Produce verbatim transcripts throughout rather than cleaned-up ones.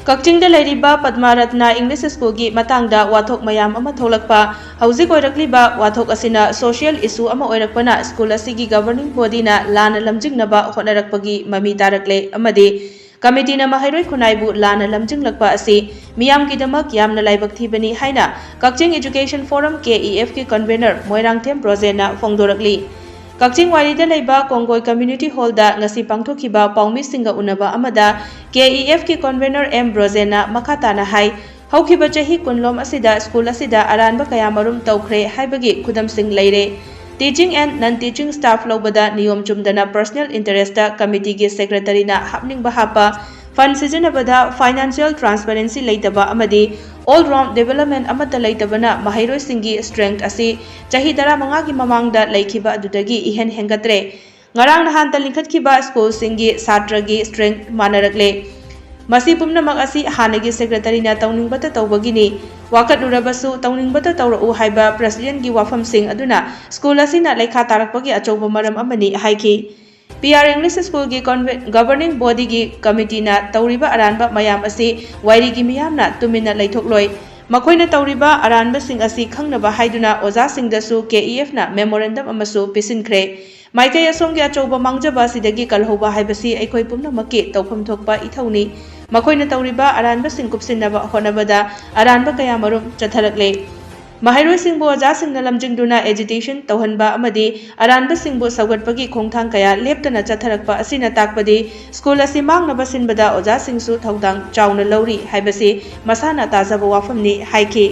ꯀꯛꯆꯤꯡꯗ ꯂꯩꯔꯤꯕ ꯄꯗꯃꯥ ꯔꯠꯅ ꯏꯪꯂꯤꯁ ꯁ꯭ꯀꯨꯜꯒꯤ ꯃꯇꯥꯡꯗ ꯋꯥꯊꯣꯛ ꯃꯌꯥꯝ ꯑꯃ ꯊꯣꯛꯂꯛꯄ꯫ ꯍꯧꯖꯤꯛ ꯑꯣꯏꯔꯛꯂꯤꯕ ꯋꯥꯊꯣꯛ ꯑꯁꯤꯅ social issue ꯑꯃ ꯑꯣꯏꯔꯛꯄꯅ ꯁ꯭ꯀꯨꯜ ꯑꯁꯤꯒꯤ governing bodyꯅ ꯂꯥꯟꯅ ꯂꯝꯖꯤꯡꯅꯕ ꯍꯣꯠꯅꯔꯛꯄꯒꯤ ꯃꯃꯤ ꯇꯥꯔꯛꯂꯦ ꯑꯃꯗꯤ ꯀꯃꯤꯇꯤꯅ ꯃꯍꯩꯔꯣꯏ ꯈꯨꯟꯅꯥꯏꯕꯨ ꯂꯥꯟꯅ ꯂꯝꯖꯤꯡꯂꯛꯄ ꯑꯁꯤ ꯃꯤꯌꯥꯝꯒꯤꯗꯃꯛ ꯌꯥꯝꯅ ꯂꯥꯏꯕꯛ ꯊꯤꯕꯅꯤ ꯍꯥꯏꯅ ꯀꯛꯆꯤꯡ Education Forum, KEFꯀꯤ convener ꯃꯣꯏꯔꯥꯡꯊꯦꯝ ꯕ꯭ꯔꯣꯖꯦꯟꯅ ꯐꯣꯡꯗꯣꯔꯛꯂꯤ꯫ ꯀꯛꯆꯤꯡ ꯋꯥꯏꯔꯤꯗ ꯂꯩꯕ ꯀꯣꯡꯒꯣꯏ Community Hallꯗ ꯉꯁꯤ ꯄꯥꯡꯊꯣꯛꯈꯤꯕ ꯄꯥꯎꯃꯤꯁꯤꯡꯒ ꯎꯅꯕ ꯑꯃꯗ KEFꯀꯤ convener ꯑꯦꯝ ꯕ꯭ꯔꯣꯖꯦꯟꯅ ꯃꯈꯥ ꯇꯥꯅ ꯍꯥꯏ, ꯍꯧꯈꯤꯕ ꯆꯍꯤ ꯀꯨꯟꯂꯣꯝ ꯑꯁꯤꯗ ꯁ꯭ꯀꯨꯜ ꯑꯁꯤꯗ ꯑꯔꯥꯟꯕ ꯀꯌꯥꯃꯔꯨꯝ ꯇꯧꯈ꯭ꯔꯦ ꯍꯥꯏꯕꯒꯤ ꯈꯨꯗꯝꯁꯤꯡ ꯂꯩꯔꯦ꯫ Teaching and non-teaching staff ꯂꯧꯕꯗ ꯅꯤꯌꯣꯝ ꯆꯨꯝꯗꯅ personal interestꯇ ꯀꯃꯤꯇꯤꯒꯤ secretaryꯅ ꯍꯥꯞꯅꯤꯡꯕ ꯍꯥꯞꯄ, fund ꯁꯤꯖꯤꯟꯅꯕꯗ financial transparency ꯂꯩꯇꯕ ꯑꯃꯗꯤ all round development ꯑꯃꯠꯇ ꯂꯩꯇꯕꯅ ꯃꯍꯩꯔꯣꯏꯁꯤꯡꯒꯤ strength ꯑꯁꯤ ꯆꯍꯤ ꯇꯔꯥꯃꯉꯥꯒꯤ ꯃꯃꯥꯡꯗ ꯂꯩꯈꯤꯕ ꯑꯗꯨꯗꯒꯤ ꯏꯍꯦꯟ ꯍꯦꯟꯒꯠꯇ꯭ꯔꯦ꯫ ꯉꯔꯥꯡ ꯅꯍꯥꯟꯇ ꯂꯤꯡꯈꯠꯈꯤꯕ ꯁ꯭ꯀꯨꯜꯁꯤꯡꯒꯤ ꯁꯥꯇ꯭ꯔꯒꯤ strength ꯃꯥꯟꯅꯔꯛꯂꯦ꯫ ꯃꯁꯤ ꯄꯨꯝꯅꯃꯛ ꯑꯁꯤ ꯍꯥꯟꯅꯒꯤ secretaryꯅ ꯇꯧꯅꯤꯡꯕꯇ ꯇꯧꯕꯒꯤꯅꯤ꯫ ꯋꯥꯀꯠꯂꯨꯔꯕꯁꯨ ꯇꯧꯅꯤꯡꯕꯇ ꯇꯧꯔꯛꯎ ꯍꯥꯏꯕ presidentꯒꯤ ꯋꯥꯐꯝꯁꯤꯡ ꯑꯗꯨꯅ ꯁ꯭ꯀꯨꯜ ꯑꯁꯤꯅ ꯂꯩꯈꯥ ꯇꯥꯔꯛꯄꯒꯤ ꯑꯆꯧꯕ ꯃꯔꯝ ꯑꯃꯅꯤ ꯍꯥꯏꯈꯤ꯫ PR English Schoolꯒꯤ conve-, governing bodyꯒꯤ committeeꯅ ꯇꯧꯔꯤꯕ ꯑꯔꯥꯟꯕ ꯃꯌꯥꯝ ꯑꯁꯤ ꯋꯥꯏꯔꯤꯒꯤ ꯃꯤꯌꯥꯝꯅ ꯇꯨꯃꯤꯟꯅ ꯂꯩꯊꯣꯛꯂꯣꯏ꯫ ꯃꯈꯣꯏꯅ ꯇꯧꯔꯤꯕ ꯑꯔꯥꯟꯕꯁꯤꯡ ꯑꯁꯤ ꯈꯪꯅꯕ ꯍꯥꯏꯗꯨꯅ ꯑꯣꯖꯥꯁꯤꯡꯗꯁꯨ KEFꯅ memorandum ꯑꯃꯁꯨ ꯄꯤꯁꯤꯟꯈ꯭ꯔꯦ꯫ ꯃꯥꯏꯀꯩ ꯑꯁꯣꯝꯒꯤ ꯑꯆꯧꯕ ꯃꯥꯡꯖꯕ ꯑꯁꯤꯗꯒꯤ ꯀꯜꯍꯧꯕ ꯍꯥꯏꯕꯁꯤ ꯑꯩꯈꯣꯏ ꯄꯨꯝꯅꯃꯛꯀꯤ ꯇꯧꯐꯝ ꯊꯣꯛꯄ ꯏꯊꯧꯅꯤ꯫ ꯃꯈꯣꯏꯅ ꯇꯧꯔꯤꯕ ꯑꯔꯥꯟꯕꯁꯤꯡ ꯀꯨꯞꯁꯤꯟꯅꯕ ꯍꯣꯠꯅꯕꯗ ꯑꯔꯥꯟꯕ ꯀꯌꯥꯃꯔꯨꯝ ꯆꯠꯊꯔꯛꯂꯦ꯫ ꯃꯍꯩꯔꯣꯏꯁꯤꯡꯕꯨ ꯑꯣꯖꯥꯁꯤꯡꯅ ꯂꯝꯖꯤꯡꯗꯨꯅ agitation ꯇꯧꯍꯟꯕ ꯑꯃꯗꯤ ꯑꯔꯥꯟꯕꯁꯤꯡꯕꯨ ꯁꯧꯒꯠꯄꯒꯤ ꯈꯣꯡꯊꯥꯡ ꯀꯌꯥ ꯂꯦꯞꯇꯅ ꯆꯠꯊꯔꯛꯄ ꯑꯁꯤꯅ ꯇꯥꯛꯄꯗꯤ ꯁ꯭ꯀꯨꯜ ꯑꯁꯤ ꯃꯥꯡꯅꯕ ꯁꯤꯟꯕꯗ ꯑꯣꯖꯥꯁꯤꯡꯁꯨ ꯊꯧꯗꯥꯡ ꯆꯥꯎꯅ ꯂꯧꯔꯤ ꯍꯥꯏꯕꯁꯤ ꯃꯁꯥꯅ ꯇꯥꯖꯕ ꯋꯥꯐꯝꯅꯤ ꯍꯥꯏꯈꯤ꯫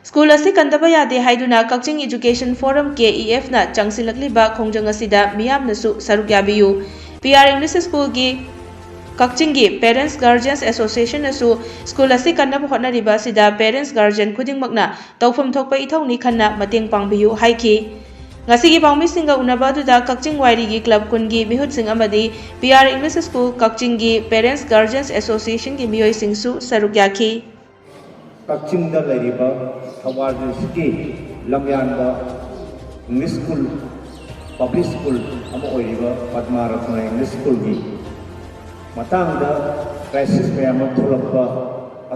ꯁ꯭ꯀꯨꯜ ꯑꯁꯤ ꯀꯟꯗꯕ ꯌꯥꯗꯦ ꯍꯥꯏꯗꯨꯅ ꯀꯛꯆꯤꯡ Education Forum, KEFꯅ ꯆꯪꯁꯤꯜꯂꯛꯂꯤꯕ ꯈꯣꯡꯖꯪ ꯑꯁꯤꯗ ꯃꯤꯌꯥꯝꯅꯁꯨ ꯁꯔꯨꯛ ꯌꯥꯕꯤꯌꯨ꯫ PR English Schoolꯒꯤ ꯀꯛꯆꯤꯡꯒꯤ Parents Guardians Associationꯅꯁꯨ ꯁ꯭ꯀꯨꯜ ꯑꯁꯤ ꯀꯟꯅꯕ ꯍꯣꯠꯅꯔꯤꯕ ꯑꯁꯤꯗ parents guardian ꯈꯨꯗꯤꯡꯃꯛꯅ ꯇꯧꯐꯝ ꯊꯣꯛꯄ ꯏꯊꯧꯅꯤ ꯈꯟꯅ ꯃꯇꯦꯡ ꯄꯥꯡꯕꯤꯌꯨ ꯍꯥꯏꯈꯤ꯫ ꯉꯁꯤꯒꯤ ꯄꯥꯎꯃꯤꯁꯤꯡꯒ ꯎꯅꯕ ꯑꯗꯨꯗ ꯀꯛꯆꯤꯡ ꯋꯥꯏꯔꯤꯒꯤ ꯀ꯭ꯂꯕ ꯀꯨꯟꯒꯤ ꯃꯤꯍꯨꯠꯁꯤꯡ ꯑꯃꯗꯤ ꯄꯤ ꯑꯥꯔ ꯏꯪꯂꯤꯁ ꯁ꯭ꯀꯨꯜ ꯀꯛꯆꯤꯡꯒꯤ ꯄꯦꯔꯦꯟꯠꯁ ꯒꯥꯔꯖꯤꯌꯟꯁ ꯑꯦꯁꯣꯁꯤꯌꯦꯁꯟꯒꯤ ꯃꯤꯑꯣꯏꯁꯤꯡꯁꯨ ꯁꯔꯨꯛ ꯌꯥꯈꯤ꯫ ꯀꯛꯆꯤꯡꯗ ꯂꯩꯔꯤꯕ ꯊꯧꯕꯥꯜ ꯗꯤꯁꯇ꯭ꯔꯤꯛꯀꯤ ꯂꯝꯌꯥꯟꯕ ꯏꯪꯂꯤꯁ ꯁ꯭ꯀꯨꯜ, ꯄꯕ꯭ꯂꯤꯛ ꯁ꯭ꯀꯨꯜ ꯑꯃ ꯑꯣꯏꯔꯤꯕ ꯄꯗꯃꯥ ꯔꯠꯅ ꯏꯪꯂꯤꯁ ꯁ꯭ꯀꯨꯜꯒꯤ ꯃꯇꯥꯡꯗ ꯀ꯭ꯔꯥꯏꯁꯤꯁ ꯃꯌꯥꯝ ꯑꯃ ꯊꯣꯛꯂꯛꯄ,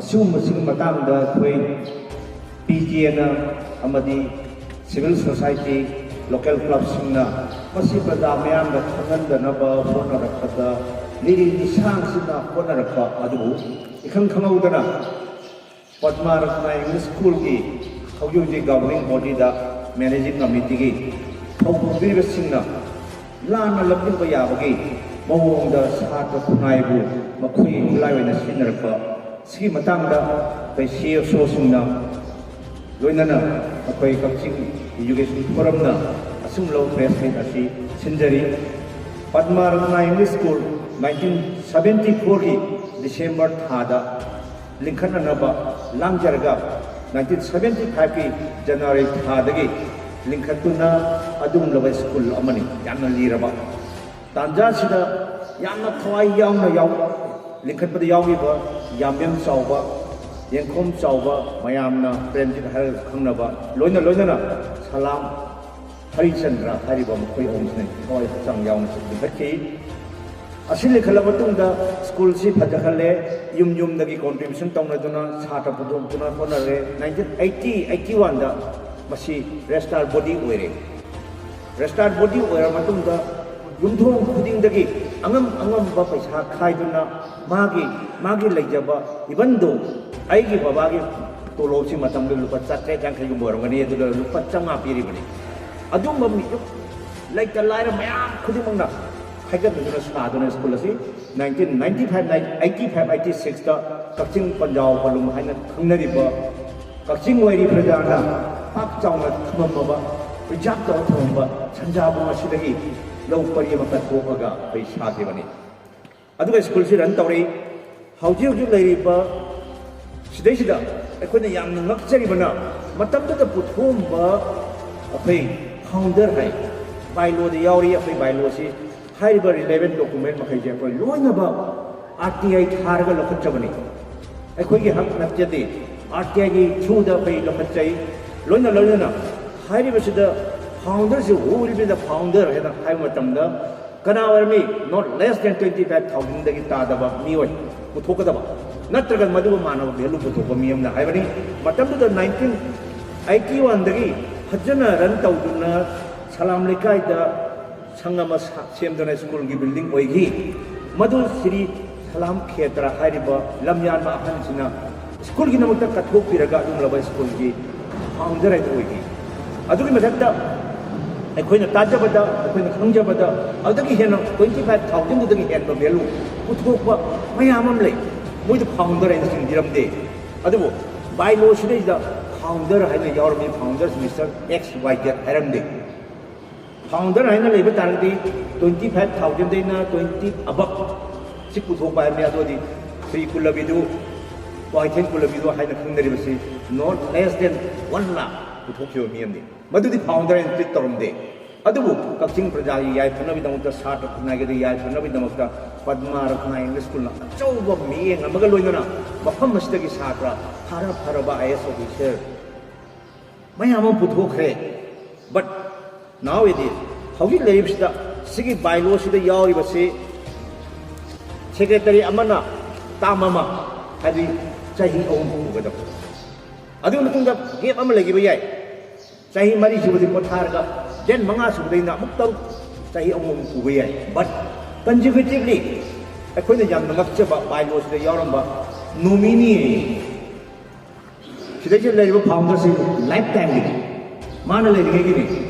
ꯑꯁꯤꯒꯨꯝꯕꯁꯤꯒꯤ ꯃꯇꯥꯡꯗ ꯑꯩꯈꯣꯏ ꯄꯤ ꯇꯤ ꯑꯦꯅ ꯑꯃꯗꯤ ꯁꯤꯚꯤꯜ ꯁꯣꯁꯥꯏꯇꯤ, ꯂꯣꯀꯦꯜ ꯀ꯭ꯂꯕꯁꯤꯡꯅ ꯃꯁꯤ ꯄ꯭ꯔꯖꯥ ꯃꯤꯌꯥꯝꯗ ꯈꯪꯍꯟꯗꯅꯕ ꯍꯣꯠꯅꯔꯛꯄꯗ, ꯂꯤꯔꯤ ꯂꯤꯁꯥꯡꯁꯤꯡꯅ ꯍꯣꯠꯅꯔꯛꯄ ꯑꯗꯨꯕꯨ ꯏꯈꯪ ꯈꯪꯍꯧꯗꯅ ꯄꯗꯃꯥ ꯔꯠꯅ ꯏꯪꯂꯤꯁ ꯁ꯭ꯀꯨꯜꯒꯤ ꯍꯧꯖꯤꯛ ꯍꯧꯖꯤꯛ ꯒꯚꯔꯅꯤꯡ ꯕꯣꯗꯤꯗ ꯃꯦꯅꯦꯖꯤꯡ ꯀꯃꯤꯇꯤꯒꯤ ꯊꯧꯄꯨꯕꯤꯔꯤꯕꯁꯤꯡꯅ ꯂꯥꯟꯅ ꯂꯝꯖꯤꯡꯕ ꯌꯥꯕꯒꯤ ꯃꯑꯣꯡꯗ ꯁꯥꯇ꯭ꯔ ꯈꯨꯟꯅꯥꯏꯕꯨ ꯃꯈꯣꯏꯒꯤ ꯈꯨꯠꯂꯥꯏ ꯑꯣꯏꯅ ꯁꯤꯖꯤꯟꯅꯔꯛꯄ, ꯁꯤꯒꯤ ꯃꯇꯥꯡꯗ ꯑꯩꯈꯣꯏ ꯁꯤ ꯑꯦꯐ ꯑꯣꯁꯤꯡꯅ ꯂꯣꯏꯅꯅ ꯑꯩꯈꯣꯏ ꯀꯛꯆꯤꯡ ꯏꯖꯨꯀꯦꯁꯟ ꯐꯣꯔꯝꯅ ꯑꯁꯨꯝꯂꯧ ꯄ꯭ꯔꯦꯁ ꯃꯤꯠ ꯑꯁꯤ ꯁꯤꯟꯖꯔꯤ꯫ ꯄꯗꯃꯥ Ratna English school nineteen seventy ꯐꯣꯔꯒꯤ ꯗꯤꯁꯦꯝꯕꯔ ꯊꯥꯗ ꯂꯤꯡꯈꯠꯅꯅꯕ ꯂꯥꯡꯖꯔꯒ ꯅꯥꯏꯟꯇꯤꯟ ꯁꯕꯦꯟꯇꯤ ꯐꯥꯏꯚꯀꯤ ꯖꯅꯋꯥꯔꯤ ꯊꯥꯗꯒꯤ ꯂꯤꯡꯈꯠꯇꯨꯅ ꯑꯗꯨꯒꯨꯝꯂꯕ ꯁ꯭ꯀꯨꯜ ꯑꯃꯅꯤ꯫ ꯌꯥꯝꯅ ꯂꯤꯔꯕ ꯇꯥꯟꯖꯥꯁꯤꯗ ꯌꯥꯝꯅ ꯊꯋꯥꯏ ꯌꯥꯎꯅ ꯌꯥꯎ ꯂꯤꯡꯈꯠꯄꯗ ꯌꯥꯎꯈꯤꯕ ꯌꯥꯝꯕꯦꯝ ꯆꯥꯎꯕ, ꯌꯦꯡꯈꯣꯝ ꯆꯥꯎꯕ, ꯃꯌꯥꯝꯅ ꯄ꯭ꯔꯦꯝꯖꯤꯠ ꯍꯥꯏꯔꯒ ꯈꯪꯅꯕ, ꯂꯣꯏꯅ ꯂꯣꯏꯅꯅ ꯁꯂꯥꯝ ꯍꯔꯤꯆꯟꯗ꯭ꯔ ꯍꯥꯏꯔꯤꯕ ꯃꯈꯣꯏ ꯑꯍꯨꯝꯁꯤꯅ ꯊꯋꯥꯏ ꯍꯛꯆꯥꯡ ꯌꯥꯎꯅ ꯂꯤꯡꯈꯠꯈꯤ꯫ ꯑꯁꯤ ꯂꯤꯡꯈꯠꯂꯕ ꯃꯇꯨꯡꯗ ꯁ꯭ꯀꯨꯜꯁꯤ ꯐꯖꯍꯜꯂꯦ, ꯌꯨꯝ ꯌꯨꯝꯗꯒꯤ ꯀꯣꯟꯇ꯭ꯔꯤꯕ꯭ꯌꯨꯁꯟ ꯇꯧꯅꯗꯨꯅ, ꯁꯥꯇ꯭ꯔ ꯄꯨꯊꯣꯛꯇꯨꯅ ꯍꯣꯠꯅꯔꯦ꯫ ꯅꯥꯏꯟꯇꯤꯟ ꯑꯩꯠꯇꯤ ꯑꯩꯠꯇꯤ ꯋꯥꯟꯗ ꯃꯁꯤ ꯔꯦꯖꯤꯁꯇꯥꯔ ꯕꯣꯗꯤ ꯑꯣꯏꯔꯦ꯫ ꯔꯦꯖꯤꯁꯇꯥꯔ ꯕꯣꯗꯤ ꯑꯣꯏꯔꯕ ꯃꯇꯨꯡꯗ ꯌꯨꯝꯊꯣꯡ ꯈꯨꯗꯤꯡꯗꯒꯤ ꯑꯉꯝ ꯑꯉꯝꯕ ꯄꯩꯁꯥ ꯈꯥꯏꯗꯨꯅ ꯃꯥꯒꯤ ꯃꯥꯒꯤ ꯂꯩꯖꯕ, even though ꯑꯩꯒꯤ ꯕꯕꯥꯒꯤ ꯇꯣꯂꯣꯞꯁꯤ ꯃꯇꯝꯗꯨꯗ ꯂꯨꯄꯥ ꯆꯥꯇ꯭ꯔꯦꯠ ꯌꯥꯡꯈꯩꯒꯨꯝꯕ ꯑꯣꯏꯔꯝꯒꯅꯤ, ꯑꯗꯨꯗ ꯂꯨꯄꯥ ꯆꯥꯝꯃꯉꯥ ꯄꯤꯔꯤꯕꯅꯤ꯫ ꯑꯗꯨꯝꯕ ꯃꯤꯑꯣꯏ ꯂꯩꯇ ꯂꯥꯏꯔ ꯃꯌꯥꯝ ꯈꯨꯗꯤꯡꯃꯛꯅ ꯈꯥꯏꯒꯠꯅꯗꯨꯅ ꯁꯥꯗꯨꯅ ꯁ꯭ꯀꯨꯜ ꯑꯁꯤ nineteen ninety five, eighty five, eighty ꯁꯤꯛꯁꯇ ꯀꯛꯆꯤꯡ ꯄꯟꯖꯥꯎ ꯄꯂꯨꯝ ꯍꯥꯏꯅ ꯈꯪꯅꯔꯤꯕ ꯀꯛꯆꯤꯡ ꯋꯥꯏꯔꯤ ꯄ꯭ꯔꯖꯥꯅ ꯄꯥꯛ ꯆꯥꯎꯅ ꯊꯝꯃꯝꯃꯕ, ꯄ꯭ꯔꯤꯖꯥꯕ ꯇꯧꯔ ꯊꯝꯃꯝꯕ ꯁꯟꯖꯥꯕꯨꯡ ꯑꯁꯤꯗꯒꯤ ꯂꯧ ꯄꯔꯤ ꯑꯃ ꯀꯠꯊꯣꯛꯑꯒ ꯑꯩꯈꯣꯏ ꯁꯥꯈꯤꯕꯅꯤ꯫ ꯑꯗꯨꯒ ꯁ꯭ꯀꯨꯜꯁꯤ ꯔꯟ ꯇꯧꯔꯛꯏ꯫ ꯍꯧꯖꯤꯛ ꯍꯧꯖꯤꯛ ꯂꯩꯔꯤꯕ ꯁꯤꯗꯩꯁꯤꯗ ꯑꯩꯈꯣꯏꯅ ꯌꯥꯝꯅ ꯉꯛꯆꯔꯤꯕꯅ, ꯃꯇꯝꯗꯨꯗ ꯄꯨꯊꯣꯛꯑꯝꯕ ꯑꯩꯈꯣꯏ Founder ꯍꯥꯏ, ꯕꯥꯏꯂꯣꯗ ꯌꯥꯎꯔꯤ꯫ ꯑꯩꯈꯣꯏ ꯕꯥꯏꯂꯣꯁꯤ, ꯍꯥꯏꯔꯤꯕ relevant document ꯃꯈꯩꯁꯦ ꯑꯩꯈꯣꯏ ꯂꯣꯏꯅꯃꯛ R T I ꯊꯥꯔꯒ ꯂꯧꯈꯠꯆꯕꯅꯤ꯫ ꯑꯩꯈꯣꯏꯒꯤ ꯍꯛ ꯅꯠꯆꯗꯦ, R T I ꯒꯤ through ꯗ ꯑꯩꯈꯣꯏ ꯂꯧꯈꯠꯆꯩ꯫ ꯂꯣꯏꯅ ꯂꯣꯏꯅꯅ ꯍꯥꯏꯔꯤꯕꯁꯤꯗ founder ꯁꯤ, who will be the founder ꯍꯥꯏꯅ ꯍꯥꯏꯕ ꯃꯇꯝꯗ, ꯀꯅꯥ ꯑꯣꯏꯔꯝꯃꯤ? Not less than twenty five thousand ꯗꯒꯤ ꯇꯥꯗꯕ ꯃꯤꯑꯣꯏ ꯄꯨꯊꯣꯛꯀꯗꯕ, ꯅꯠꯇ꯭ꯔꯒ ꯃꯗꯨꯒ ꯃꯥꯟꯅꯕ value ꯄꯨꯊꯣꯛꯄ ꯃꯤ ꯑꯃꯅ ꯍꯥꯏꯕꯅꯤ꯫ ꯃꯇꯝꯗꯨꯗ nineteen eighty one ꯗꯒꯤ ꯐꯖꯅ run ꯇꯧꯗꯨꯅ ꯁꯂꯥꯝ ꯂꯩꯀꯥꯏꯗ ꯁꯪ ꯑꯃ ꯁꯥ-, ꯁꯦꯝꯗꯨꯅ ꯁ꯭ꯀꯨꯜꯒꯤ building ꯑꯣꯏꯈꯤ꯫ ꯃꯗꯨ ꯁ꯭ꯔꯤ ꯁꯂꯥꯝ ꯈꯦꯇ꯭ꯔ ꯍꯥꯏꯔꯤꯕ ꯂꯝꯌꯥꯟꯕ ꯑꯍꯟꯁꯤꯅ ꯁ꯭ꯀꯨꯜꯒꯤꯗꯃꯛꯇ ꯀꯠꯊꯣꯛꯄꯤꯔꯒ ꯑꯗꯨꯒꯨꯝꯂꯕ ꯁ꯭ꯀꯨꯜꯒꯤ founder ꯍꯥꯏꯗꯨ ꯑꯣꯏꯈꯤ꯫ ꯑꯗꯨꯒꯤ ꯃꯊꯛꯇ ꯑꯩꯈꯣꯏꯅ ꯇꯥꯖꯕꯗ, ꯑꯩꯈꯣꯏꯅ ꯈꯪꯖꯕꯗ, ꯑꯗꯨꯗꯒꯤ ꯍꯦꯟꯅ twenty five thousand ꯗꯒꯤ ꯍꯦꯟꯕ value ꯄꯨꯊꯣꯛꯄ ꯃꯌꯥꯝ ꯑꯃ ꯂꯩ꯫ ꯃꯣꯏꯗ founder ꯍꯥꯏꯅ ꯆꯤꯡꯕꯤꯔꯝꯗꯦ꯫ ꯑꯗꯨꯕꯨ ꯕꯥꯏꯂꯣꯁꯤꯗꯩꯗ founder ꯍꯥꯏꯅ ꯌꯥꯎꯔꯝꯃꯤ, founder Mister X Y Z ꯍꯥꯏꯔꯝꯗꯦ꯫ Founder ꯍꯥꯏꯅ ꯂꯩꯕ ꯇꯥꯔꯒꯗꯤ twenty five thousand ꯗꯩꯅ twenty above ꯁꯤ ꯄꯨꯊꯣꯛꯄ ꯍꯥꯏꯕꯅꯤ꯫ ꯑꯗꯨꯗꯤ ꯁ꯭ꯔꯤ ꯀꯨꯂꯕꯤꯗꯨ, ꯀ꯭ꯋꯥꯏꯊꯦꯜ ꯀꯨꯂꯕꯤꯗꯨ ꯍꯥꯏꯅ ꯈꯪꯅꯔꯤꯕꯁꯤ not less than one lakh ꯄꯨꯊꯣꯛꯈꯤꯕ ꯃꯤ ꯑꯃꯅꯤ꯫ ꯃꯗꯨꯗꯤ founder ꯍꯥꯏꯅ treat ꯇꯧꯔꯝꯗꯦ꯫ ꯑꯗꯨꯕꯨ ꯀꯛꯆꯤꯡ ꯄ꯭ꯔꯖꯥꯒꯤ ꯌꯥꯏꯐꯅꯕꯒꯤꯗꯃꯛꯇ, ꯁꯥꯇ꯭ꯔ ꯈꯨꯟꯅꯥꯏꯒꯤꯗ ꯌꯥꯏꯐꯅꯕꯒꯤꯗꯃꯛꯇ ꯄꯗꯃꯥ ꯔꯠꯅꯥ English School ꯅ ꯑꯆꯧꯕ ꯃꯤꯠꯌꯦꯡ ꯑꯃꯒ ꯂꯣꯏꯅꯅ ꯃꯐꯝ ꯑꯁꯤꯗꯒꯤ ꯁꯥꯇ꯭ꯔ ꯐꯔ ꯐꯔꯕ I A S officer ꯃꯌꯥꯝ ꯑꯃ ꯄꯨꯊꯣꯛꯈ꯭ꯔꯦ꯫ But nowadays, ꯍꯧꯖꯤꯛ ꯂꯩꯔꯤꯕꯁꯤꯗ, ꯁꯤꯒꯤ ꯕꯥꯏꯂꯣꯁꯤꯗ ꯌꯥꯎꯔꯤꯕꯁꯤ, secretary ꯑꯃꯅ term ꯑꯃ, ꯍꯥꯏꯗꯤ ꯆꯍꯤ ꯑꯍꯨꯝ ꯄꯨꯒꯗꯕ꯫ ꯑꯗꯨꯒꯤ ꯃꯇꯨꯡꯗ gap ꯑꯃ ꯂꯩꯈꯤꯕ ꯌꯥꯏ꯫ ꯆꯍꯤ ꯃꯔꯤ ꯁꯨꯕꯗꯤ ꯄꯣꯊꯥꯔꯒ, then ꯃꯉꯥ ꯁꯨꯕꯗꯩꯅ ꯑꯃꯨꯛ ꯇꯔꯨꯛ, ꯆꯍꯤ ꯑꯍꯨꯝ ꯑꯃꯨꯛ ꯄꯨꯕ ꯌꯥꯏ꯫ But consecutively ꯑꯩꯈꯣꯏꯅ ꯌꯥꯝꯅ ꯉꯛꯆꯕ ꯕꯥꯏꯂꯣꯁꯤꯗ ꯌꯥꯎꯔꯝꯕ nominee ꯁꯤꯗꯩꯁꯤꯗ ꯂꯩꯔꯤꯕ founder ꯁꯤ life time ꯒꯤꯅꯤ꯫ ꯃꯥꯅ ꯂꯩꯔꯤꯉꯩꯒꯤꯅꯤ꯫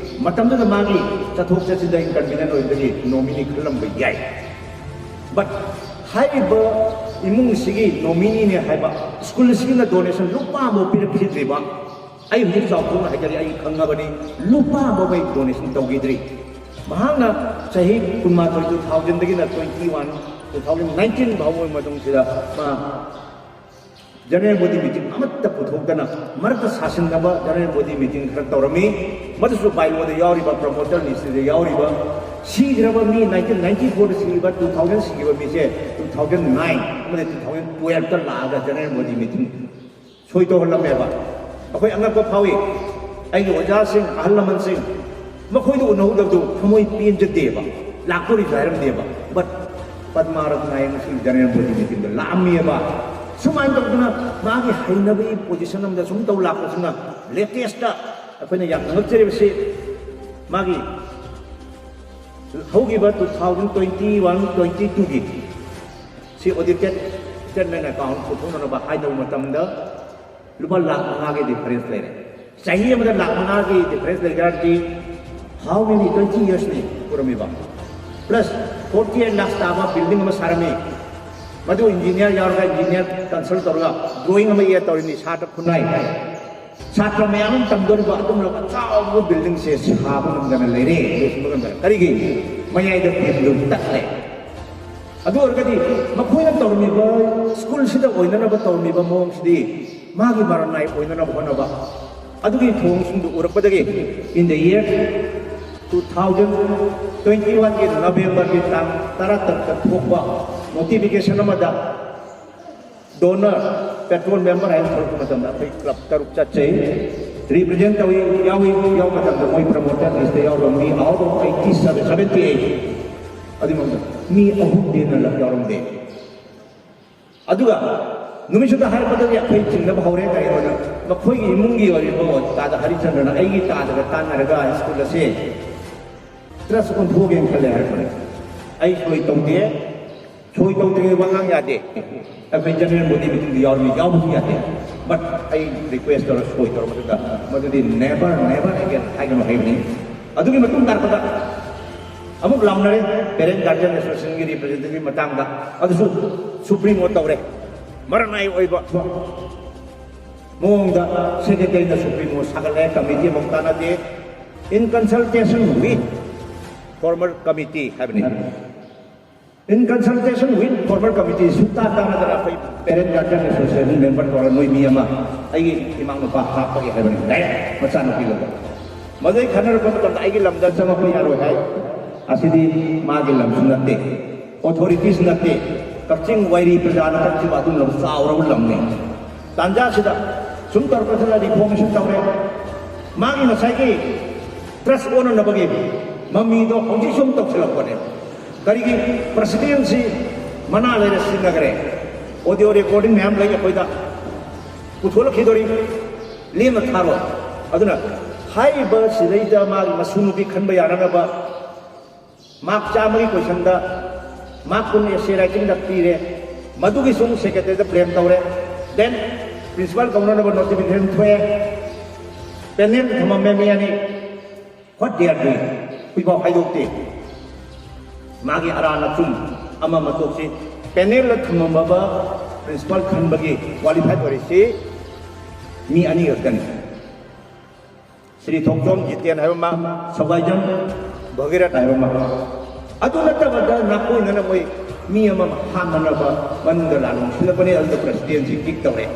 ꯃꯇꯝꯗꯨꯗ ꯃꯥꯒꯤ ꯆꯠꯊꯣꯛ ꯆꯠꯁꯤꯟꯗ inconvenient ꯑꯣꯏꯕꯗꯒꯤ nominee ꯈꯜꯂꯝꯕ ꯌꯥꯏ꯫ But ꯍꯥꯏꯔꯤꯕ ꯏꯃꯨꯡꯁꯤꯒꯤ nominee ꯅꯦ ꯍꯥꯏꯕ, ꯁ꯭ꯀꯨꯜ ꯑꯁꯤꯒꯤꯅ donation ꯂꯨꯄꯥ ꯑꯃꯐꯥꯎ ꯄꯤꯔꯛꯈꯤꯗ꯭ꯔꯤꯕ, ꯑꯩ ꯍꯧꯖꯤꯛ ꯆꯥꯎꯊꯣꯛꯅ ꯍꯥꯏꯖꯔꯤ, ꯑꯩ ꯈꯪꯉꯕꯅꯤ, ꯂꯨꯄꯥ ꯑꯃꯐꯥꯎ ꯑꯩ donation ꯇꯧꯈꯤꯗ꯭ꯔꯤ꯫ ꯃꯍꯥꯛꯅ ꯆꯍꯤ ꯀꯨꯟꯃꯥꯊꯣꯏ, two thousand ꯗꯒꯤꯅ twenty one, two thousand nineteen ꯐꯥꯎꯕꯒꯤ ꯃꯇꯨꯡꯁꯤꯗ ꯃꯥ General body meeting ꯑꯃꯠꯇ ꯄꯨꯊꯣꯛꯇꯅ ꯃꯔꯛꯇ ꯁꯥꯁꯤꯟꯅꯕ general body meeting ꯈꯔ ꯇꯧꯔꯝꯃꯤ꯫ ꯃꯗꯨꯁꯨ ꯕꯥꯏꯂꯣꯗ ꯌꯥꯎꯔꯤꯕ, ꯄ꯭ꯔꯃꯣꯇꯔ ꯂꯤꯁꯇꯗ ꯌꯥꯎꯔꯤꯕ, ꯁꯤꯈ꯭ꯔꯕ ꯃꯤ ꯅꯥꯏꯟꯇꯤꯟ ꯅꯥꯏꯟꯇꯤ ꯐꯣꯔꯗ ꯁꯤꯈꯤꯕ, ꯇꯨ ꯊꯥꯎꯖꯟ ꯁꯤꯈꯤꯕ ꯃꯤꯁꯦ ꯇꯨ ꯊꯥꯎꯖꯟ ꯅꯥꯏꯟ ꯑꯃꯗꯤ ꯇꯨ ꯊꯥꯎꯖꯟ ꯇꯨꯋꯦꯜꯐꯇ ꯂꯥꯛꯑꯒ general body meeting ꯁꯣꯏ ꯇꯧꯍꯜꯂꯝꯃꯦꯕ꯫ ꯑꯩꯈꯣꯏ ꯑꯉꯛꯄ ꯐꯥꯎꯏ꯫ ꯑꯩꯒꯤ ꯑꯣꯖꯥꯁꯤꯡ, ꯑꯍꯜ ꯂꯃꯟꯁꯤꯡ, ꯃꯈꯣꯏꯗ ꯎꯅꯍꯧꯗꯕꯗꯨ ꯊꯃꯣꯏ ꯄꯦꯟꯖꯗꯦꯕ, ꯂꯥꯛꯇꯣꯔꯤꯁꯨ ꯍꯥꯏꯔꯝꯗꯦꯕ꯫ But ꯄꯗꯃꯥꯔꯠ ꯅꯥꯌꯛ ꯉꯁꯤ general body meetingꯗ ꯂꯥꯛꯑꯝꯃꯤꯑꯕ꯫ ꯁꯨꯃꯥꯏꯅ ꯇꯧꯗꯅ ꯃꯥꯒꯤ ꯍꯩꯅꯕꯒꯤ position ꯑꯃꯗ ꯁꯨꯝ ꯇꯧ ꯂꯥꯛꯄꯁꯤꯅ latestꯇ ꯑꯩꯈꯣꯏꯅ ꯌꯥꯝ ꯉꯛꯆꯔꯤꯕꯁꯤ ꯃꯥꯒꯤ ꯍꯧꯈꯤꯕ two thousand twenty one twenty twoꯒꯤ ꯁꯤ audited statement account ꯄꯨꯊꯣꯛꯅꯅꯕ ꯍꯥꯏꯅꯕ ꯃꯇꯝꯗ ꯂꯨꯄꯥ ꯂꯥꯈ ꯃꯉꯥꯒꯤ difference ꯂꯩꯔꯦ꯫ ꯆꯍꯤ ꯑꯃꯗ ꯂꯥꯈ ꯃꯉꯥꯒꯤ difference ꯂꯩ ꯇꯥꯔꯗꯤ how many twenty yearsꯅꯤ ꯄꯨꯔꯝꯃꯤꯕ? Plus forty eight lakhs ꯇꯥꯕ building ꯑꯃ ꯁꯥꯔꯝꯃꯤ꯫ ꯃꯗꯨ engineer ꯌꯥꯎꯔꯒ, engineer consult ꯇꯧꯔꯒ drawing ꯑꯃ ꯏꯔ ꯇꯧꯔꯤꯅꯤ, ꯁꯥꯇ꯭ꯔ ꯈꯨꯟꯅꯥꯏ꯫ ꯁꯥꯇ꯭ꯔ ꯃꯌꯥꯝ ꯑꯃ ꯇꯝꯗꯣꯔꯤꯕ ꯑꯗꯨꯝꯅ ꯑꯆꯧꯕ buildingꯁꯦ ꯁꯥꯕ ꯉꯝꯗꯅ ꯂꯩꯔꯦ, ꯂꯣꯏꯁꯤꯟꯕ ꯉꯝꯗꯅ꯫ ꯀꯔꯤꯒꯤ? ꯃꯌꯥꯏꯗ beamꯗꯨ ꯇꯠꯂꯦ꯫ ꯑꯗꯨ ꯑꯣꯏꯔꯒꯗꯤ ꯃꯈꯣꯏꯅ ꯇꯧꯔꯝꯃꯤꯕ, ꯁ꯭ꯀꯨꯜꯁꯤꯗ ꯑꯣꯏꯅꯅꯕ ꯇꯧꯔꯝꯃꯤꯕ ꯃꯑꯣꯡꯁꯤꯗꯤ ꯃꯥꯒꯤ ꯃꯔꯅꯥꯏ ꯑꯣꯏꯅꯅꯕ ꯍꯣꯠꯅꯕ꯫ ꯑꯗꯨꯒꯤ ꯊꯧꯑꯣꯡꯁꯤꯡꯗꯨ ꯎꯔꯛꯄꯗꯒꯤ in the year two thousand twenty oneꯒꯤ Novemberꯒꯤ ꯇꯥꯡ ꯇꯔꯥꯇꯔꯨꯛꯇ ꯊꯣꯛꯄ notification ꯑꯃꯗ donor petrol member ꯍꯥꯏꯅ ꯊꯣꯛꯂꯛꯄ ꯃꯇꯝꯗ ꯑꯩꯈꯣꯏ club ꯇꯔꯨꯛ ꯆꯠꯆꯩ꯫ Represent ꯇꯧꯏ, ꯌꯥꯎꯏ, ꯌꯥꯎꯕ ꯃꯇꯝꯗ ꯃꯣꯏ promoter listꯇ ꯌꯥꯎꯔꯕ ꯃꯤ out of eighty seven, seventy eight, ꯑꯗꯨꯒꯤ ꯃꯅꯨꯡꯗ ꯃꯤ ꯑꯍꯨꯝꯗꯤ ꯅꯜꯂꯛ ꯌꯥꯎꯔꯝꯗꯦ꯫ ꯑꯗꯨꯒ ꯅꯨꯃꯤꯠꯁꯤꯗ ꯍꯥꯏꯔꯛꯄꯗꯒꯤ ꯑꯩꯈꯣꯏ ꯆꯤꯡꯅꯕ ꯍꯧꯔꯦ꯫ ꯀꯔꯤꯒꯤꯅꯣꯗ ꯃꯈꯣꯏꯒꯤ ꯏꯃꯨꯡꯒꯤ ꯑꯣꯏꯔꯤꯕ ꯇꯥꯗ ꯍꯔꯤꯆꯟꯗ꯭ꯔꯅ ꯑꯩꯒꯤ ꯇꯥꯗꯒ ꯇꯥꯟꯅꯔꯒ ꯁ꯭ꯀꯨꯜ ꯑꯁꯦ trust ꯑꯣꯟꯊꯣꯛꯑꯒꯦꯅ ꯈꯜꯂꯦ ꯍꯥꯏꯔꯛꯄꯅꯦ꯫ ꯑꯩ ꯁꯣꯏ ꯇꯧꯗꯦ, ꯁꯣꯏ ꯇꯧꯗ꯭ꯔꯤꯉꯩ ꯋꯥ ꯉꯥꯡ ꯌꯥꯗꯦ꯫ ꯑꯩꯈꯣꯏ general body meetingꯗ ꯌꯥꯎꯔꯝꯃꯤ, ꯌꯥꯎꯕꯁꯨ ꯌꯥꯗꯦ꯫ But ꯑꯩ request ꯇꯧꯔ ꯁꯣꯏ ꯇꯧꯔ ꯃꯇꯨꯡꯗ ꯃꯗꯨꯗꯤ never, never again ꯍꯥꯏꯒꯅꯨ ꯍꯥꯏꯕꯅꯤ꯫ ꯑꯗꯨꯒꯤ ꯃꯇꯨꯡ ꯇꯥꯔꯛꯄꯗ ꯑꯃꯨꯛ ꯂꯥꯎꯅꯔꯦ꯫ Parent Guardian Associationꯒꯤ representative ꯃꯇꯥꯡꯗ ꯑꯗꯨꯁꯨ Supreme Court ꯇꯧꯔꯦ꯫ ꯃꯔꯅꯥꯏ ꯑꯣꯏꯕ ꯃꯑꯣꯡꯗ secretaryꯅ Supreme Court ꯁꯥꯒꯠꯂꯦ, committee ꯑꯃꯨꯛ ꯇꯥꯟꯅꯗꯦ꯫ In consultation with former committee ꯍꯥꯏꯕꯅꯤ꯫ In consultation with formal committee, ꯁꯨꯛꯇꯥ ꯇꯥꯅꯗꯅ ꯑꯩꯈꯣꯏ parent guardian association member ꯇꯧꯔꯒ ꯅꯣꯏ ꯃꯤ ꯑꯃ ꯑꯩꯒꯤ ꯏꯃꯥ ꯅꯨꯄꯥ ꯍꯥꯞꯄꯒꯦ ꯍꯥꯏꯕꯅꯤ, direct ꯃꯆꯥꯅꯨꯄꯤ ꯂꯧꯕ꯫ ꯃꯗꯨ ꯑꯩ ꯈꯟꯅꯔꯛꯄ ꯃꯇꯝꯗ ꯑꯩꯒꯤ ꯂꯝꯗ ꯆꯪꯉꯛꯄ ꯌꯥꯔꯣꯏ ꯍꯥꯏ꯫ ꯑꯁꯤꯗꯤ ꯃꯥꯒꯤ ꯂꯝꯁꯨ ꯅꯠꯇꯦ, authorities ꯅꯠꯇꯦ, ꯀꯛꯆꯤꯡ ꯋꯥꯏꯔꯤ ꯄ꯭ꯔꯖꯥꯅ ꯀꯛꯈꯤꯕ ꯑꯗꯨꯒꯨꯝꯂꯕ ꯆꯥꯎꯔꯕ ꯂꯝꯅꯤ꯫ ꯇꯥꯟꯖꯥꯁꯤꯗ ꯁꯨꯝ ꯇꯧꯔꯛꯄꯁꯤꯗ reformation ꯇꯧꯔꯦ꯫ ꯃꯥꯒꯤ ꯉꯁꯥꯏꯒꯤ trust ꯑꯣꯟꯅꯅꯕꯒꯤ ꯃꯃꯤꯗꯣ ꯍꯧꯖꯤꯛ ꯁꯨꯝ ꯇꯧꯁꯤꯜꯂꯛꯄꯅꯦ꯫ ꯀꯔꯤꯒꯤ? President ꯁꯤ ꯃꯅꯥ ꯂꯩꯔ ꯁꯤꯖꯤꯟꯅꯈ꯭ꯔꯦ꯫ Audio recording ꯃꯌꯥꯝ ꯂꯩ ꯑꯩꯈꯣꯏꯗ, ꯄꯨꯊꯣꯛꯂꯛꯈꯤꯗꯣꯔꯤ, ꯂꯦꯝꯅ ꯊꯥꯔꯣꯏ꯫ ꯑꯗꯨꯅ ꯍꯥꯏꯔꯤꯕ ꯁꯤꯗꯩꯗ ꯃꯥꯒꯤ ꯃꯁꯨ ꯅꯨꯄꯤ ꯈꯟꯕ ꯌꯥꯅꯅꯕ mark ꯆꯥꯝꯃꯒꯤ questionꯗ mark ꯀꯨꯟ essay writingꯗ ꯄꯤꯔꯦ꯫ ꯃꯗꯨꯒꯤꯁꯨ ꯑꯃꯨꯛ secretaryꯗ blame ꯇꯧꯔꯦ꯫ Then principal ꯀꯧꯅꯅꯕ notification ꯊꯣꯛꯑꯦ꯫ Panel ꯊꯝꯃꯝꯃꯦ ꯃꯤ ꯑꯅꯤ꯫ What they are doing? ꯍꯧꯖꯤꯛꯐꯥꯎ ꯍꯥꯏꯗꯣꯛꯇꯦ꯫ ꯃꯥꯒꯤ ꯑꯔꯥꯟ ꯑꯆꯨꯝ ꯑꯃ ꯑꯃ ꯇꯣꯛꯁꯤ꯫ Panelꯗ ꯊꯝꯃꯝꯃꯕ principal ꯈꯟꯕꯒꯤ qualified ꯑꯣꯏꯔꯤꯁꯤ ꯃꯤ ꯑꯅꯤ ꯈꯛꯇꯅꯤ꯫ ꯁ꯭ꯔꯤ ꯊꯣꯡꯖꯣꯝ ꯖꯤꯇꯦꯟ ꯍꯥꯏꯕ ꯑꯃ, ꯁꯧꯒꯥꯏꯖꯝ ꯚꯒꯤꯔꯠ ꯍꯥꯏꯕ ꯑꯃ꯫ ꯑꯗꯨ ꯅꯠꯇꯕꯗ ꯅꯥꯀꯣꯏꯅꯅ ꯃꯣꯏ ꯃꯤ ꯑꯃ ꯍꯥꯠꯅꯅꯕ ꯃꯅꯨꯡꯗ ꯂꯥꯟ ꯁꯤꯜꯂꯛꯄꯅꯤ꯫ ꯑꯗꯨꯗ presidentꯁꯤ kick ꯇꯧꯔꯦ,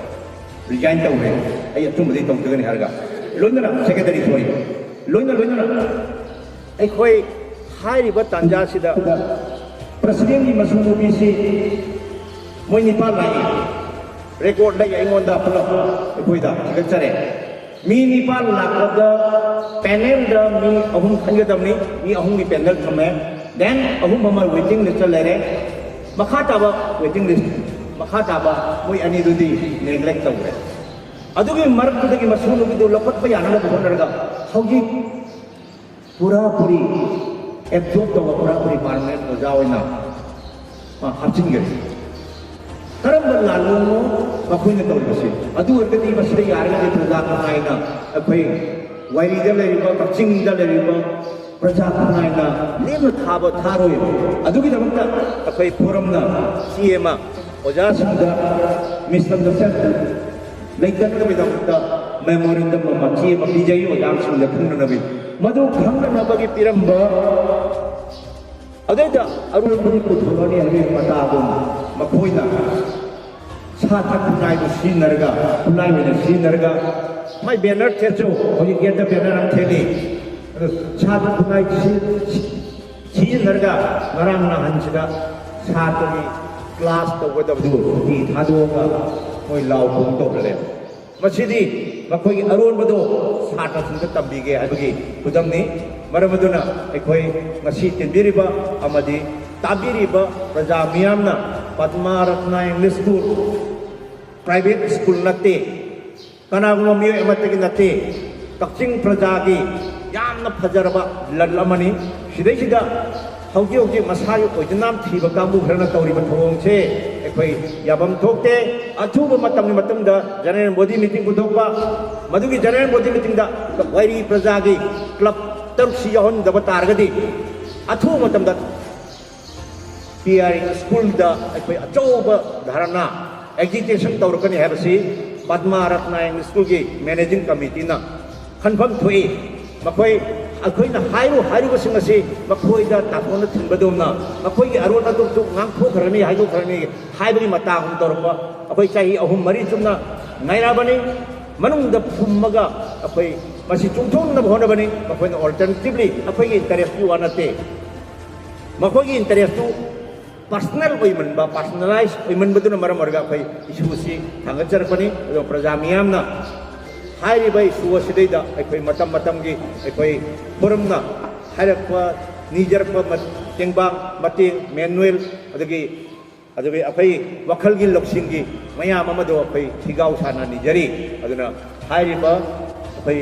resign ꯇꯧꯔꯦ꯫ ꯑꯩ ꯑꯆꯨꯝꯕꯗꯤ ꯇꯧꯖꯒꯅꯤ ꯍꯥꯏꯔꯒ, ꯂꯣꯏꯅꯅ secretary, sorry, ꯂꯣꯏꯅ ꯂꯣꯏꯅꯅ ꯑꯩꯈꯣꯏ ꯍꯥꯏꯔꯤꯕ ꯇꯥꯟꯖꯥꯁꯤꯗ presidentꯀꯤ ꯃꯁꯨ ꯅꯨꯄꯤꯁꯤ ꯃꯣꯏ ꯅꯤꯄꯥꯜ ꯂꯥꯛꯏ꯫ Record ꯂꯩ ꯑꯩꯉꯣꯟꯗ ꯄꯨꯂꯞ, ꯑꯩꯈꯣꯏꯗ ꯊꯤꯒꯠꯆꯔꯦ꯫ ꯃꯤ ꯅꯤꯄꯥꯜ ꯂꯥꯛꯄꯗ panelꯗ ꯃꯤ ꯑꯍꯨꯝ ꯈꯟꯒꯗꯕꯅꯤ, ꯃꯤ ꯑꯍꯨꯝꯒꯤ panel ꯊꯝꯃꯦ꯫ Then ꯑꯍꯨꯝ ꯑꯃ waiting listꯇ ꯂꯩꯔꯦ꯫ ꯃꯈꯥ ꯇꯥꯕ waiting list, ꯃꯈꯥ ꯇꯥꯕ ꯃꯣꯏ ꯑꯅꯤꯗꯨꯗꯤ neglect ꯇꯧꯔꯦ꯫ ꯑꯗꯨꯒꯤ ꯃꯔꯛꯇꯨꯗꯒꯤ ꯃꯁꯨ ꯅꯨꯄꯤꯗꯨ ꯂꯧꯈꯠꯄ ꯌꯥꯅꯅꯕ ꯍꯣꯠꯅꯔꯒ ꯍꯧꯖꯤꯛ ꯄꯨꯔꯥ ꯄꯨꯔꯤ absorb ꯇꯧꯕ, ꯄꯨꯔꯥ ꯄꯨꯔꯤ permanent ꯑꯣꯖꯥ ꯑꯣꯏꯅ, ꯑ, ꯍꯥꯞꯆꯤꯟꯒꯅꯤ꯫ ꯀꯔꯝꯕ ꯂꯥꯜꯂꯣꯡꯅꯣ ꯃꯈꯣꯏꯅ ꯇꯧꯔꯤꯕꯁꯤ? ꯑꯗꯨ ꯑꯣꯏꯔꯒꯗꯤ ꯃꯁꯤꯗ ꯌꯥꯔꯒꯗꯤ ꯄ꯭ꯔꯖꯥ ꯈꯨꯟꯅꯥꯏꯅ, ꯑꯩꯈꯣꯏ ꯋꯥꯏꯔꯤꯗ ꯂꯩꯔꯤꯕ, ꯀꯛꯆꯤꯡꯗ ꯂꯩꯔꯤꯕ ꯄ꯭ꯔꯖꯥ ꯈꯨꯟꯅꯥꯏꯅ ꯂꯦꯝꯅ ꯊꯥꯕ ꯊꯥꯔꯣꯏ꯫ ꯑꯗꯨꯒꯤꯗꯃꯛꯇ ꯑꯩꯈꯣꯏ forumꯅ ꯆꯦ ꯑꯃ ꯑꯣꯖꯥꯁꯤꯡꯗ, ꯃꯤꯁ ꯇꯝꯖꯁꯦꯟ ꯂꯩꯇꯅꯕꯒꯤꯗꯃꯛꯇ memorandum ꯑꯃ, ꯆꯦ ꯑꯃ ꯄꯤꯖꯩ ꯑꯣꯖꯥꯁꯤꯡꯗ ꯈꯪꯅꯅꯕꯒꯤ꯫ ꯃꯗꯨ ꯈꯪꯅꯅꯕꯒꯤ ꯄꯤꯔꯝꯕ ꯑꯗꯩꯗ ꯑꯔꯣꯟꯕꯗꯤ ꯄꯨꯊꯣꯛꯂꯅꯤ ꯍꯥꯏꯕꯒꯤ ꯃꯇꯥꯒꯨꯝ ꯃꯈꯣꯏꯅ ꯁꯥꯇ꯭ꯔ ꯈꯨꯟꯅꯥꯏꯕꯨ ꯁꯤꯖꯤꯟꯅꯔꯒ, ꯈꯨꯟꯅꯥꯏ ꯑꯣꯏꯅ ꯁꯤꯖꯤꯟꯅꯔꯒ, ꯃꯥꯏ ꯕꯦꯅꯔ ꯊꯦꯠꯁꯨ ꯍꯧꯖꯤꯛ ꯒꯦꯠꯇ ꯕꯦꯅꯔ ꯑꯃ ꯊꯦꯠꯂꯤ꯫ ꯑꯗꯨ ꯁꯥꯇ꯭ꯔ ꯈꯨꯟꯅꯥꯏ ꯁꯤ-, ꯁꯤ-, ꯁꯤꯖꯤꯟꯅꯔꯒ ꯉꯔꯥꯡ ꯅꯍꯥꯟꯁꯤꯗ ꯁꯥꯇ꯭ꯔꯒꯤ ꯀ꯭ꯂꯥꯁ ꯇꯧꯒꯗꯕꯗꯨ ꯁꯨꯇꯤ ꯊꯥꯗꯣꯛꯑꯒ ꯃꯣꯏ ꯂꯥꯎ ꯈꯣꯡ ꯇꯧꯔ ꯂꯩ꯫ ꯃꯁꯤꯗꯤ ꯃꯈꯣꯏꯒꯤ ꯑꯔꯣꯟꯕꯗꯣ ꯁꯥꯇ꯭ꯔꯁꯤꯡꯗ ꯇꯝꯕꯤꯒꯦ ꯍꯥꯏꯕꯒꯤ ꯈꯨꯗꯝꯅꯤ꯫ ꯃꯔꯝ ꯑꯗꯨꯅ ꯑꯩꯈꯣꯏ ꯉꯁꯤ ꯇꯤꯟꯕꯤꯔꯤꯕ ꯑꯃꯗꯤ ꯇꯥꯕꯤꯔꯤꯕ ꯄ꯭ꯔꯖꯥ ꯃꯤꯌꯥꯝꯅ ꯄꯗꯃꯥ Ratna English school private school ꯅꯠꯇꯦ, ꯀꯅꯥꯒꯨꯝꯕ ꯃꯤꯑꯣꯏ ꯑꯃꯠꯇꯒꯤ ꯅꯠꯇꯦ, ꯀꯛꯆꯤꯡ ꯄ꯭ꯔꯖꯥꯒꯤ ꯌꯥꯝꯅ ꯐꯖꯔꯕ ꯂꯟ ꯑꯃꯅꯤ꯫ ꯁꯤꯗꯩꯁꯤꯗ ꯍꯧꯖꯤꯛ ꯍꯧꯖꯤꯛ ꯃꯁꯥꯒꯤ ꯑꯣꯏꯖꯅꯥꯝ ꯊꯤꯕ ꯀꯥꯡꯕꯨ ꯈꯔꯅ ꯇꯧꯔꯤꯕ ꯊꯧꯑꯣꯡꯁꯦ ꯑꯩꯈꯣꯏ ꯌꯥꯐꯝ ꯊꯣꯛꯇꯦ꯫ ꯑꯊꯨꯕ ꯃꯇꯝꯒꯤ ꯃꯇꯨꯡꯗ ꯖꯦꯅꯔꯦꯜ ꯕꯣꯗꯤ ꯃꯤꯇꯤꯡ ꯄꯨꯊꯣꯛꯄ, ꯃꯗꯨꯒꯤ ꯖꯦꯅꯔꯦꯜ ꯕꯣꯗꯤ ꯃꯤꯇꯤꯡꯗ ꯋꯥꯏꯔꯤ ꯄ꯭ꯔꯖꯥꯒꯤ ꯀ꯭ꯂꯕ ꯇꯔꯨꯛꯁꯤ ꯌꯥꯎꯍꯟꯗꯕ ꯇꯥꯔꯒꯗꯤ ꯑꯊꯨꯕ ꯃꯇꯝꯗ ꯄꯤ ꯑꯥꯔ ꯏ ꯁ꯭ꯀꯨꯜꯗ ꯑꯩꯈꯣꯏ ꯑꯆꯧꯕ ꯙꯔꯅꯥ, ꯑꯦꯖꯤꯇꯦꯁꯟ ꯇꯧꯔꯛꯀꯅꯤ ꯍꯥꯏꯕꯁꯤ ꯄꯗꯃꯥ ꯔꯠꯅꯥ ꯏꯪꯂꯤꯁ ꯁ꯭ꯀꯨꯜꯒꯤ ꯃꯦꯅꯦꯖꯤꯡ ꯀꯃꯤꯇꯤꯅ ꯈꯟꯐꯝ ꯊꯣꯛꯏ꯫ ꯃꯈꯣꯏ, ꯑꯩꯈꯣꯏꯅ ꯍꯥꯏꯔꯨ ꯍꯥꯏꯔꯤꯕꯁꯤꯡ ꯑꯁꯤ ꯃꯈꯣꯏꯗ ꯇꯥꯊꯣꯛꯅ ꯊꯤꯟꯕꯗꯧꯅ ꯃꯈꯣꯏꯒꯤ ꯑꯔꯣꯟ ꯑꯗꯨꯁꯨ ꯉꯥꯡꯊꯣꯛꯈ꯭ꯔꯅꯤ, ꯍꯥꯏꯗꯣꯛꯈ꯭ꯔꯅꯤ ꯍꯥꯏꯕꯒꯤ ꯃꯇꯥꯒꯨꯝ ꯇꯧꯔꯛꯄ ꯑꯩꯈꯣꯏ ꯆꯍꯤ ꯑꯍꯨꯝ ꯃꯔꯤ ꯆꯨꯝꯅ ꯉꯥꯏꯔꯛꯑꯕꯅꯤ꯫ ꯃꯅꯨꯡꯗ ꯐꯨꯝꯃꯒ ꯑꯩꯈꯣꯏ ꯃꯁꯤ ꯆꯨꯝꯊꯣꯛꯅꯕ ꯍꯣꯠꯅꯕꯅꯤ꯫ ꯃꯈꯣꯏꯅ ꯑꯣꯜꯇꯔꯅꯦꯇꯤꯚꯂꯤ ꯑꯩꯈꯣꯏꯒꯤ ꯏꯟꯇꯔꯦꯁꯀꯤ ꯋꯥ ꯅꯠꯇꯦ, ꯃꯈꯣꯏꯒꯤ ꯏꯟꯇꯔꯦꯁꯇꯨ ꯄꯔꯁꯅꯦꯜ ꯑꯣꯏꯃꯟꯕ, ꯄꯔꯁꯅꯦꯂꯥꯏꯖ ꯑꯣꯏꯃꯟꯕꯗꯨꯅ ꯃꯔꯝ ꯑꯣꯏꯔꯒ ꯑꯩꯈꯣꯏ ꯏꯁꯨ ꯑꯁꯤ ꯊꯥꯡꯒꯠꯆꯔꯛꯄꯅꯤ꯫ ꯑꯗꯨꯒ ꯄ꯭ꯔꯖꯥ ꯃꯤꯌꯥꯝꯅ ꯍꯥꯏꯔꯤꯕ ꯏꯁꯨ ꯑꯁꯤꯗꯩꯗ ꯑꯩꯈꯣꯏ ꯃꯇꯝ ꯃꯇꯝꯒꯤ ꯑꯩꯈꯣꯏ ꯐꯣꯔꯝꯅ ꯍꯥꯏꯔꯛꯄ, ꯅꯤꯖꯔꯛꯄ ꯃ-, ꯇꯦꯡꯕꯥꯡ, ꯃꯇꯦꯡ, ꯃꯦꯅꯨꯑꯦꯜ, ꯑꯗꯒꯤ, ꯑꯗꯨꯒ ꯑꯩꯈꯣꯏ ꯋꯥꯈꯜꯒꯤ ꯂꯧꯁꯤꯡꯒꯤ ꯃꯌꯥꯝ ꯑꯃꯗꯣ ꯑꯩꯈꯣꯏ ꯊꯤꯒꯥꯎ ꯁꯥꯅ ꯅꯤꯖꯔꯤ꯫ ꯑꯗꯨꯅ ꯍꯥꯏꯔꯤꯕ ꯑꯩꯈꯣꯏ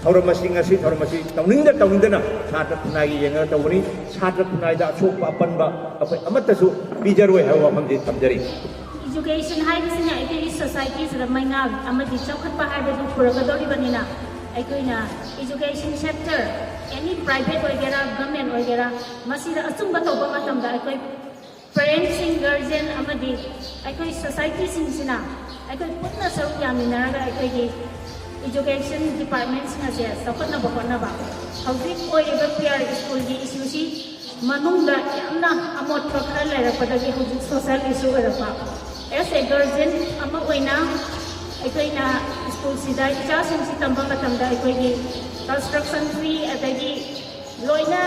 ꯊꯧꯔꯝ ꯑꯁꯤ, ꯉꯁꯤ ꯊꯧꯔꯝ ꯑꯁꯤ ꯇꯧꯅꯤꯡꯗ ꯇꯧꯅꯤꯡꯗꯅ ꯁꯥꯇ꯭ꯔ ꯈꯨꯟꯅꯥꯏꯒꯤ ꯌꯦꯡꯉꯒ ꯇꯧꯕꯅꯤ꯫ ꯁꯥꯇ꯭ꯔ ꯈꯨꯟꯅꯥꯏꯗ ꯑꯁꯣꯛꯄ ꯑꯄꯟꯕ ꯑꯩꯈꯣꯏ ꯑꯃꯠꯇꯁꯨ ꯄꯤꯖꯔꯣꯏ ꯍꯥꯏꯕ ꯋꯥꯐꯝꯁꯤ ꯊꯝꯖꯔꯤ꯫ ꯏꯖꯨꯀꯦꯁꯟ ꯍꯥꯏꯕꯁꯤꯅ ꯑꯩꯈꯣꯏꯒꯤ ꯁꯣꯁꯥꯏꯇꯤꯁꯤꯗ ꯃꯩꯉꯥ ꯑꯃꯗꯤ ꯆꯥꯎꯈꯠꯄ ꯍꯥꯏꯕꯗꯨ ꯄꯨꯔꯛꯀꯗꯧꯔꯤꯕꯅꯤꯅ, ꯑꯩꯈꯣꯏꯅ ꯏꯖꯨꯀꯦꯁꯟ ꯁꯦꯛꯇꯔ, ꯑꯦꯅꯤ ꯄ꯭ꯔꯥꯏꯚꯦꯠ ꯑꯣꯏꯒꯦꯔꯥ, ꯒꯚꯔꯟꯃꯦꯟ ꯑꯣꯏꯒꯦꯔꯥ, ꯃꯁꯤꯗ ꯑꯆꯨꯝꯕ ꯇꯧꯕ ꯃꯇꯝꯗ ꯑꯩꯈꯣꯏ ꯄꯦꯔꯦꯟꯁꯁꯤꯡ, ꯒꯥꯔꯖꯤꯌꯟ ꯑꯃꯗꯤ ꯑꯩꯈꯣꯏ ꯁꯣꯁꯥꯏꯇꯤꯁꯤꯡꯁꯤꯅ ꯑꯩꯈꯣꯏ ꯄꯨꯟꯅ ꯁꯔꯨꯛ ꯌꯥꯃꯤꯟꯅꯔꯒ ꯑꯩꯈꯣꯏꯒꯤ ꯏꯖꯨꯀꯦꯁꯟ ꯗꯤꯄꯥꯔꯠꯃꯦꯟꯁꯤꯡ ꯑꯁꯦ ꯆꯥꯎꯈꯠꯅꯕ ꯍꯣꯠꯅꯕ꯫ ꯍꯧꯖꯤꯛ ꯑꯣꯏꯔꯤꯕ ꯄꯤ ꯑꯥꯔ ꯁ꯭ꯀꯨꯜꯒꯤ ꯏꯁꯨꯁꯤ ꯃꯅꯨꯡꯗ ꯌꯥꯝꯅ ꯑꯃꯣꯠꯄ ꯈꯔ ꯂꯩꯔꯛꯄꯗꯒꯤ ꯍꯧꯖꯤꯛ social issue ꯑꯣꯏꯔꯛꯄ꯫ As a guardian ꯑꯃ ꯑꯣꯏꯅ ꯑꯩꯈꯣꯏꯅ ꯁ꯭ꯀꯨꯜꯁꯤꯗ ꯏꯆꯥꯁꯤꯡꯁꯤ ꯇꯝꯕ ꯃꯇꯝꯗ ꯑꯩꯈꯣꯏꯒꯤ construction fee, ꯑꯗꯒꯤ ꯂꯣꯏꯅ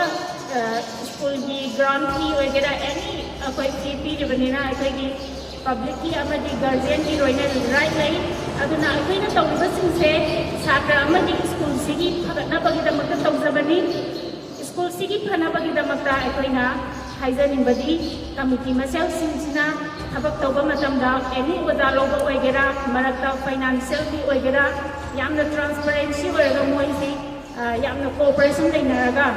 ꯁ꯭ꯀꯨꯜꯒꯤ ground fee ꯑꯣꯏꯒꯦꯔꯥ, any ꯑꯩꯈꯣꯏ fee ꯄꯤꯔꯤꯕꯅꯤꯅ ꯑꯩꯈꯣꯏꯒꯤ publicꯀꯤ ꯑꯃꯗꯤ guardianꯒꯤ ꯂꯣꯏꯅ right ꯂꯩ꯫ ꯑꯗꯨꯅ ꯑꯩꯈꯣꯏꯅ ꯇꯧꯔꯤꯕꯁꯤꯡꯁꯦ ꯁꯥꯇ꯭ꯔ ꯑꯃꯗꯤ ꯁ꯭ꯀꯨꯜꯁꯤꯒꯤ ꯐꯒꯠꯅꯕꯒꯤꯗꯃꯛꯇ ꯇꯧꯖꯕꯅꯤ꯫ ꯁ꯭ꯀꯨꯜꯁꯤꯒꯤ ꯐꯅꯕꯒꯤꯗꯃꯛꯇ ꯑꯩꯈꯣꯏꯅ ꯍꯥꯏꯖꯅꯤꯡꯕꯗꯤ, ꯀꯃꯤꯇꯤ ꯃꯁꯦꯜꯁꯤꯡꯁꯤꯅ ꯊꯕꯛ ꯇꯧꯕ ꯃꯇꯝꯗ any ꯑꯣꯖꯥ ꯂꯧꯕ ꯑꯣꯏꯒꯦꯔꯥ, ꯃꯔꯛꯇ financialꯒꯤ ꯑꯣꯏꯒꯦꯔꯥ, ꯌꯥꯝꯅ transparency ꯑꯣꯏꯔꯒ ꯃꯣꯏꯁꯤ, ꯑ, ꯌꯥꯝꯅ cooperation ꯂꯩꯅꯔꯒ,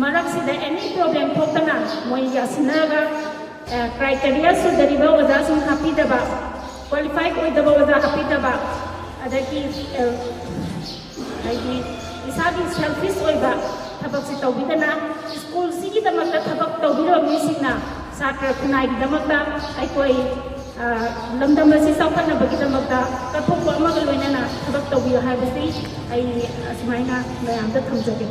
ꯃꯔꯛꯁꯤꯗ any problem ꯊꯣꯛꯇꯅ ꯃꯣꯏ ꯌꯥꯁꯤꯟꯅꯔꯒ, ꯑ, criteria ꯁꯨꯗꯔꯤꯕ ꯑꯣꯖꯥꯁꯤꯡ ꯍꯥꯞꯄꯤꯗꯕ, qualified ꯑꯣꯏꯗꯕ ꯑꯣꯖꯥ ꯍꯥꯞꯄꯤꯗꯕ, ꯑꯗꯒꯤ, ꯑ, ꯍꯥꯏꯗꯤ ꯏꯁꯥꯒꯤ selfish ꯑꯣꯏꯕ ꯊꯕꯛꯁꯤ ꯇꯧꯕꯤꯗꯅ, ꯁ꯭ꯀꯨꯜꯁꯤꯒꯤꯗꯃꯛꯇ ꯊꯕꯛ ꯇꯧꯕꯤꯔꯕ ꯃꯤꯁꯤꯡꯅ ꯁꯥꯇ꯭ꯔ ꯈꯨꯟꯅꯥꯏꯒꯤꯗꯃꯛꯇ, ꯑꯩꯈꯣꯏ, ꯑ, ꯂꯝꯗꯝ ꯑꯁꯤ ꯆꯥꯎꯈꯠꯅꯕꯒꯤꯗꯃꯛꯇ ꯀꯠꯊꯣꯛꯄ ꯑꯃꯒ ꯂꯣꯏꯅꯅ ꯊꯕꯛ ꯇꯧꯕꯤꯌꯨ ꯍꯥꯏꯕꯁꯤ ꯑꯩ ꯑꯁꯨꯃꯥꯏꯅ ꯃꯌꯥꯝꯗ ꯊꯝꯖꯒꯦ꯫